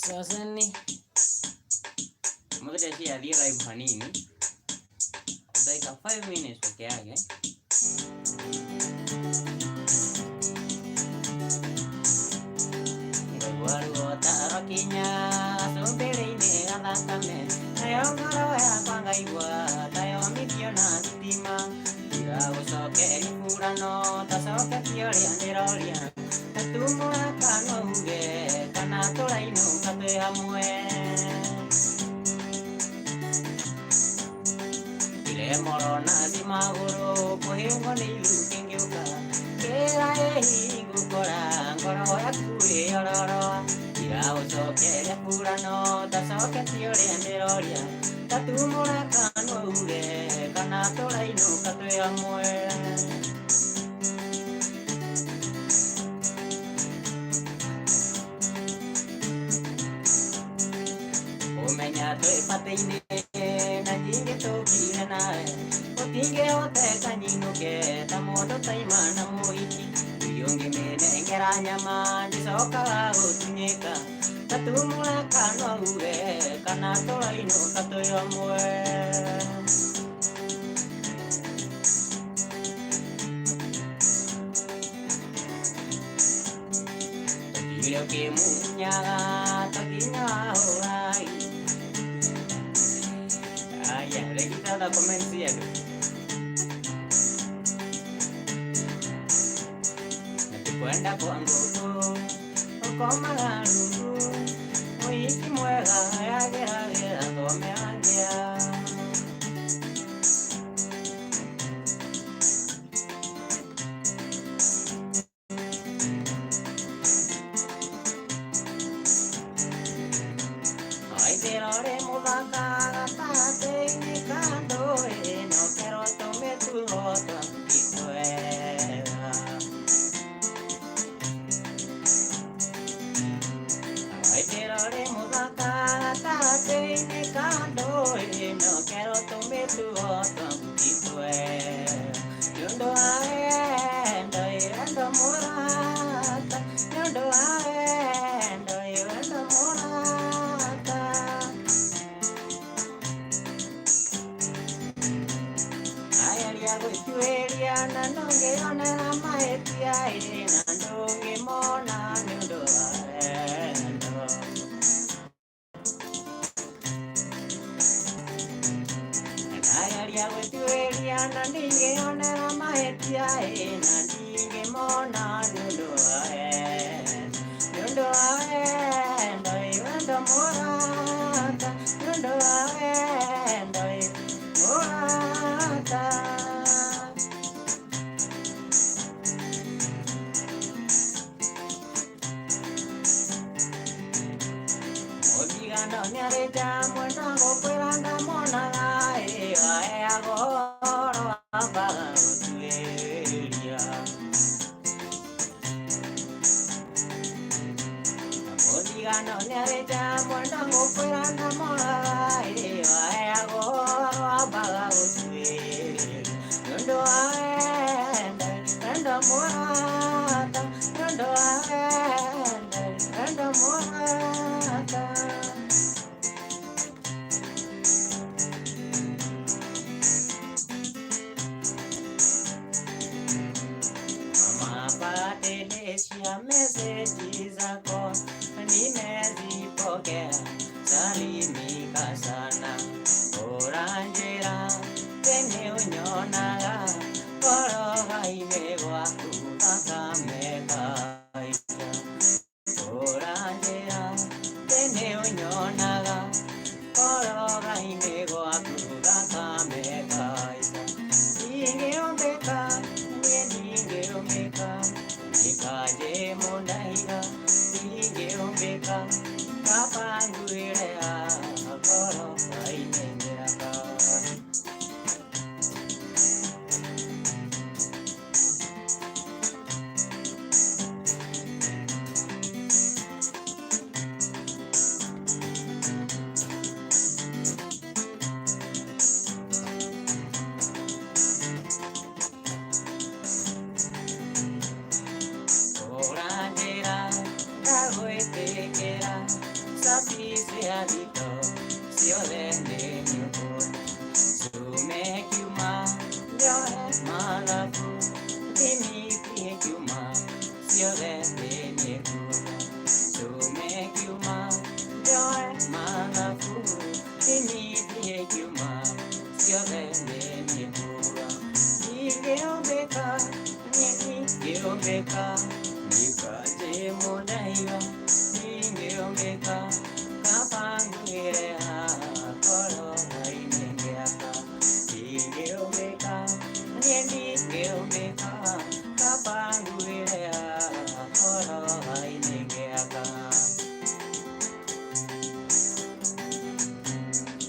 Sasa ni mũthĩ ndeciria thiĩ live hanini dakika 5 minutes peke yake. Ngaigua ruo ta rwakinya gacũmbĩrĩ-inĩ ga thakame, nayo ngoro yakwa ngaigua ta yomithio na thitima. Tiga gũcokeria burano tacoketie ũrĩa ndĩroria, tatumũra kanua uge kana tũrainũka twĩ hamwe. Iremoro nathi magũrũ kũhĩngwo nĩ ithuki ngĩũka, kĩra ĩhi ngũkora ngoro yaku ĩyororoa. Tiga gũcokeria burano tacoketie ũrĩa ndĩroria, tatumũra kanua uge kana tũrainũka twĩ hamwe. Ũmenya twĩ batĩ-inĩ na nyingĩ tũkire nawe, gũtingĩhoteka nyinũke ta mũndũ taima na mũhiki. Irio ũngĩmĩnengera nyama ndĩcokaga gũtunyĩka, tatumũra kanua uge kana tũrainũka twĩ hamwe. Tũtigire ũkĩmunyaga tũkinya wahũrai. Aya, rĩngĩ ndĩrona comments andũ. Ati kwenda kwa ngũkũ ũkomaga rungu, mũhiki mwega yagĩragĩra thome wangĩa. Waithĩra ũrĩ mũthaka gatagatĩ-inĩ ka ndũrĩrĩ, na ũkerwo tũmĩtugo twaku ti twega. Waithĩra ũrĩ mũthaka gatagatĩ-inĩ ka ndũrĩrĩ, na ũkerwo tũmĩtugo twaku ti twega. Nĩ ũndũ wa wendo ĩ wendo mũrata, nĩ ũndũ wa wendo ĩ wendo mũrata. Ageria gwĩtuĩria na ndũngĩonera mahĩtia ĩ, na ndũngĩmona nĩ ũndũ wa wendo. Ndageria gwĩtuĩria na ndingĩonera mahĩtia ĩ, na ndingĩmona nĩ ũndũ wa wendo. Nĩ ũndũ wa wendo ĩ wendo mũrata, nĩ ũndũ wa wendo ĩ mũrata. Mũthigano nĩarĩ mwenda ngũkwĩra ndamonaga ĩ, waheagwo ũhoro wambaga gũtuĩria. Mũthigano nĩarĩ mwenda ngũkwĩra ndamonaga ĩ, waheagwo ũhoro wambaga gũtuĩria. Nĩ ũndũ wa wendo, wendo mũrata, nĩ ũndũ wa wendo, wendo mũrata. Mama patelesha meseji zako nimezipokea, salimika sana. Ũranjĩra tene ũnyonaga ngoro-inĩ gwaku thakame kaita. Ũranjĩra tene ũnyonaga ngoro-inĩ gwaku thakame kaita. Ndingĩũmbĩka niĩ ndingĩũmbĩka, nĩkanjĩ mũndaiga ndingĩũmbĩka, kaba nguĩre haha ngoro-inĩ mĩaka. Ũranjĩra ndagwĩtĩkĩra, thito ciothe nĩ niũkuona. Cume kiuma njoe mathabu, thimithie kiuma ciothe nĩ niũkuona. Cume kiuma njoe mathabu, thimithie kiuma ciothe nĩ niũkuona. Ningĩũmbĩka, niĩ ningĩũmbĩka, nikajimundaiga, ningĩũmbĩka, kaba nguĩre haha korwo Ngai nĩngĩaka. Ningĩũmbĩka, niĩ ningĩũmbĩka, kaba nguĩre haha korwo Ngai nĩngĩaka.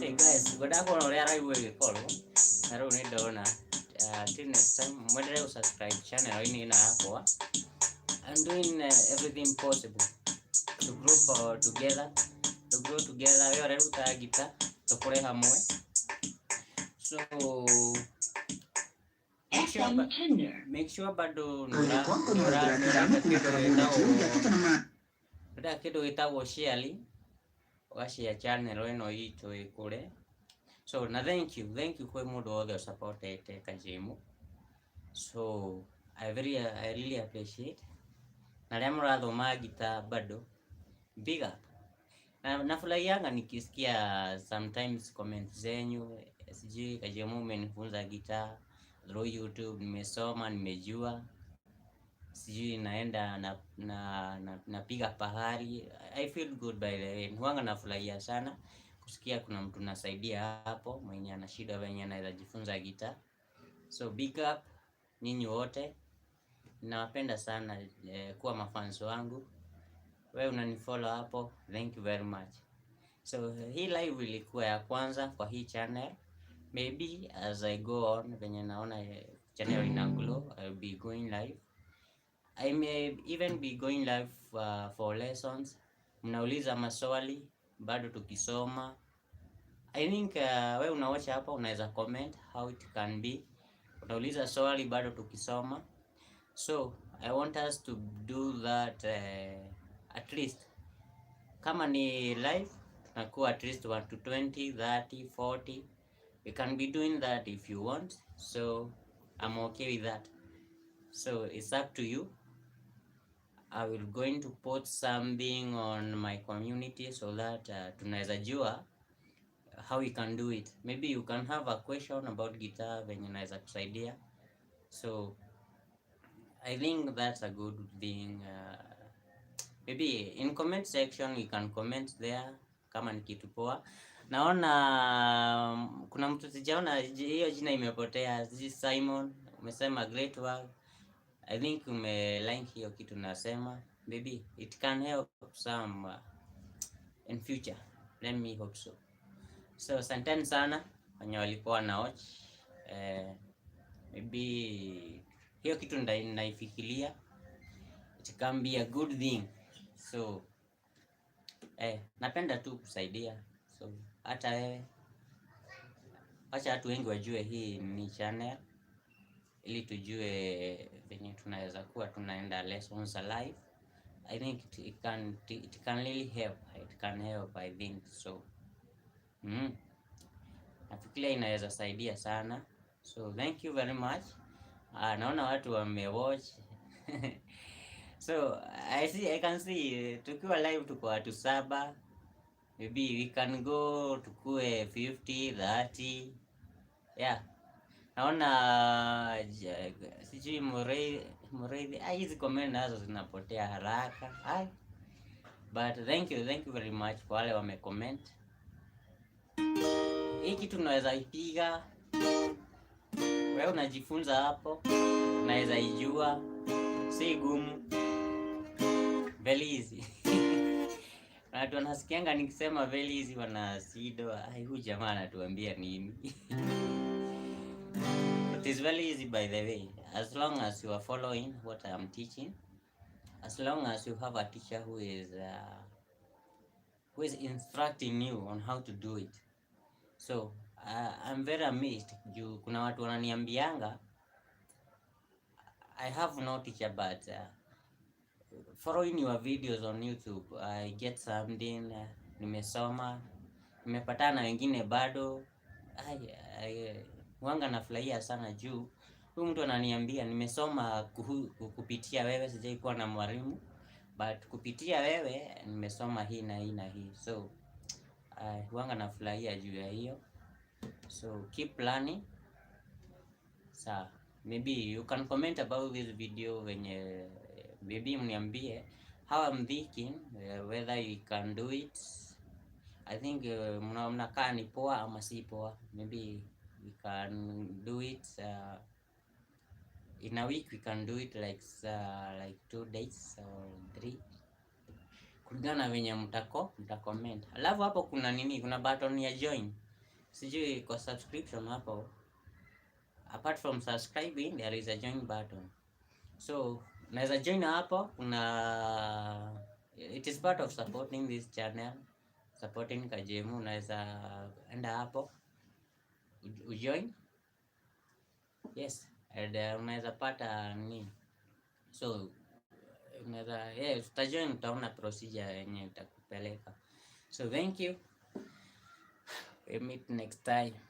Hey guys, ngwendaga kuona ũrĩa live ĩgĩkorwo na rĩu nĩ ndona. Till next time, mwendelee kusubscribe channel ĩno yakwa. I'm doing everything possible to group together, to grow together. We ũreruta ngita tũkũre hamwe. So make sure, FM Tender. Make sure bado Kwenye kwako na 35 kuna karabuni kiuga kata na ma nĩũreka kĩndũ gĩtagwo sharing, ũgashare channel ĩno itũ ĩkũre. So na thank you kwĩ mũndũ wothe ũsupportete Kajimu. So I really appreciate. Na arĩa mũrathoma ngita bado, big up. Na nafurahianga nikisikia sometimes comments zenyu, sijui Kajimu umenifunza gitaa through YouTube, nimesoma, nimejua, sijui naenda na napiga pahali. I feel good, by the way. Huanga nafurahia sana kusikia kuna mtu nasaidia hapo mwenye ana shida venye anaweza jifunza gitaa. So big up nyinyi wote, nawapenda sana, kuwa mafans wangu. Wewe unanifollow hapo, thank you very much. So hii live ilikuwa ya kwanza kwa hii channel. Maybe as I go on, venye naona channel ina grow, I'll be going live. I may even be going live for lessons. Mnauliza maswali bado tukisoma. I think we unawatch hapa unaweza comment how it can be. Unauliza swali bado tukisoma. So I want us to do that, at least kama ni live tunakuwa at least 1 to 20, 30, 40. We can be doing that if you want. So I'm okay with that. So it's up to you. I will going to put something on my community so that tunaweza jua how we can do it. Maybe you can have a question about guitar venye naweza kusaidia. So I think that's a good thing. Maybe in comment section you can comment there kama ni kitu poa. Naona kuna mtu sijaona hiyo jina imepotea. Sijui Simon umesema great work. I think ume like hiyo kitu nasema. Maybe it can help some in future. Let me hope so. So asanteni sana wenye walikuwa na watch. Maybe hiyo kitu naifikiria it can be a good thing. So napenda tu kusaidia. So hata wewe, wacha watu wengi wajue hii ni channel ili tujue venye tunaweza kuwa tunaenda lessons live. I think it can really help. It can help, I think so. Nafikiria inaweza saidia sana. So thank you very much. Naona watu wamewatch. So I can see tukiwa live tuko watu saba. Maybe we can go tukue 50, 30. Yeah. Naona sijui Murray, hizi comment nazo zinapotea haraka. Ai. But thank you very much kwa wale wame comment. Hii kitu unaweza ipiga. Wewe unajifunza hapo, unaweza ijua, si gumu, very easy. Watu wanasikianga nikisema very easy wanashindwa, ai, huyu jamaa anatuambia nini? It is very easy, by the way, as long as you are following what I am teaching, as long as you have a teacher who is instructing you on how to do it. So I'm very amazed juu kuna watu wananiambianga, "I have no teacher, but following your videos on YouTube I get something." Nimesoma, nimepatana na wengine bado. Ai, ai, huwanga nafurahia sana juu huyu mtu ananiambia, "Nimesoma kupitia wewe, sijai kuwa na mwalimu, but kupitia wewe nimesoma hii na hii na hii." So huwanga nafurahia juu ya hiyo. So keep learning. Sawa, maybe you can comment about this video venye maybe mniambie how I'm thinking, whether you can do it. I think mnakaa ni poa ama si poa. Maybe we can do it in a week. We can do it like 2 days or 3, kulingana na venye mta comment. Alafu hapo kuna nini, kuna button ya join, sijui kwa subscription hapo. Apart from subscribing, there is a join button, so naweza join hapo. Kuna, it is part of supporting this channel, supporting Kajemu. Unaweza enda hapo ujoin, yes, and unaweza pata nini. So unaweza, yes, utajoin, utaona procedure yenye itakupeleka. So thank you, we meet next time.